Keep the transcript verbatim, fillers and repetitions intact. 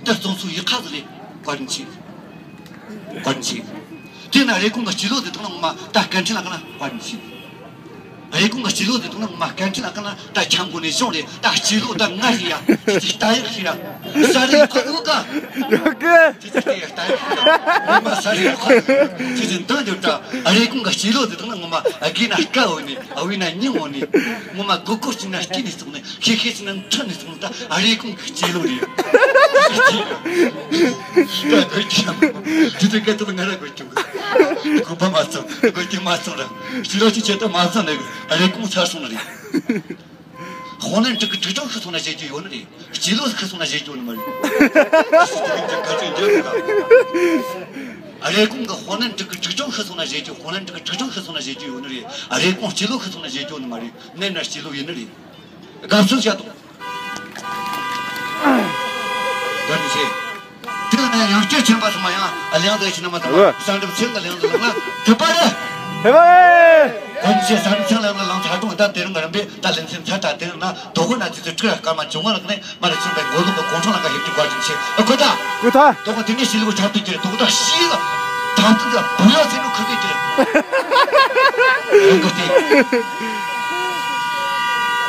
ད་བཙོང་ཚུལ་ཡག་པ་ཟིག་རེད། བཀའ་དྲིན་ཆེ། བཀའ་དྲིན་ཆེ། དེ་ན་རེབ་གོང་གི་སྤྱི་ལོ་དེ་དང་ན་ངོ་མ་ད་བཀའ་དྲིན་ལ་ཀ་ན་བཀའ་དྲིན་ཆེ། རེབ་གོང་གི་སྤྱི་ལོ་དེ་དང་ན་ངོ་མ་བཀའ་དྲིན་ལ་ཀ་ན་ད་ཆང་གོ་ནས་བྱུང་རེད། ད་སྤྱི་ལོ་ད་ང་ཞིག་ཡ་ཅི་ཅི་ལྟ་ཡག་ཞིག་ཡ་ས་རེ་ཁོ་ཡོད་ག་ཡོད་གི་ཅི་ཅི་ལྟ་ཡག་ལྟ་ཡག་ཞིག་ཡ་ངོ་མ་ས་རེ་ཁོ་ཅི་ཅི་འདང་རྒྱབ་དྲ། རེབ་གོང་གི་སྤྱི་ལོ་དེ་དང་ན་ངོ་མ་དགོས་ན་དཀའ་འོ་ནི་འོ་ན་སྙིང་འོ་ནི་ངོ་མ་གོ་གོ་ཅི་ན་སྐྱིད་ནས་སོང་ནས། ཤེས་ཤེས་ཟིན་ན་ཁྲིད་ནས་སོང་། ད་ཨ་རེ་ཀུང་གི་སྐྱེས་ལོ་རེད། ད་དགོས་ཀྱི་ཡང་དེ་དུས་སྐད་དུ་ང་ར་དགོས་ཀྱི་གོ་པ་མ་ཚང་དགོས་ཀྱི་མ་ཚང་ར་སྤྱི་ལོ་ཅི་བྱེད་ད་མ་ཚང་ནས་ཨ་རེ་ཀུང་ཚར་སོང་ནི་རེད། ཧོ་ནན་ཀྲིག་གི་ཀྲིག་ཀྲོང་ཤི་སོང་ན་བྱེད་རྒྱུ་ཡོད་ནི་རེད། སྐྱེས་ལོ་ཤི་སོང་ན་བྱེད་རྒྱུ་ནི་མ་རེད། ཨ་རེ་ཀུང་གི་ཧོ་ནན་ཀྲིག་གི་ཀྲིག་ཀྲོང་ཤི་སོང་ན་བྱེད་རྒྱུ་ཧོ་ནན་ཀྲིག་གི་ཀྲིག་ཀྲོང་ཤི་སོང་ན་བྱེད་རྒྱུ་ཡོད་ནི་རེད། ཨ་རེ་ཀུང་སྐྱེས་ལོ་ཤི་སོང་ན་བྱེད་རྒྱུ་ནི་མ་རེད། ནན་ན་སྐྱེས་ལོ་ཡིན་ནི་རེད། དགའ་བསུ་བྱ་དང་། བཀའ་དྲིན་ཆེ། དེ་ནས་ཡང་བསྐྱར་ཆེན་པ་ཚང་མ་ཡང་གླིང་དུ་ཕྱིན་ན་མ་ཚང་མ་ཨོ། གསང་སྒྲུབ་ཚེ་འགའ་གླིང་དུ་ལངས་ན་ཐུབ་པ་རེད། ཧེ་བ་ཨེ། བཀའ་དྲིན་ཆེ། གསང་སྒྲུབ་ཚེ་གླིང་དུ་ལངས་ཚར་དུས་ད་དེ་རིང་གི་རིམ་པས་ད་ལེ་ཚན་ཚར། ད་དེ་རིང་ན་དོ་དགོང་ན་དུས་ཚོད་སྤྲོད་སྐར་མ་བཅོ་ལྔ་ལ་ནས་མ་ལ་ཕྱིན་པའི་མགོ་ལོག་གི་གུང་ཁྲན་ལ་ཁ་ཧེབ་ཀྱི་བཀའ་དྲིན་ཆེ། ཨ་ཁོ་ད་ཁོ་ད་དོ་དགོང་དེ་ནས་ཤི་ལུགས་ཆགས་དུས་ཀྱི་དོ་དགོང་ད་ཤི་ལ་ད་དུས་ཀྱི་བུ་ཡ་ཚེ་ནུ་ཁུ་དུས་ཀྱི་རང་གི་སྟེང་།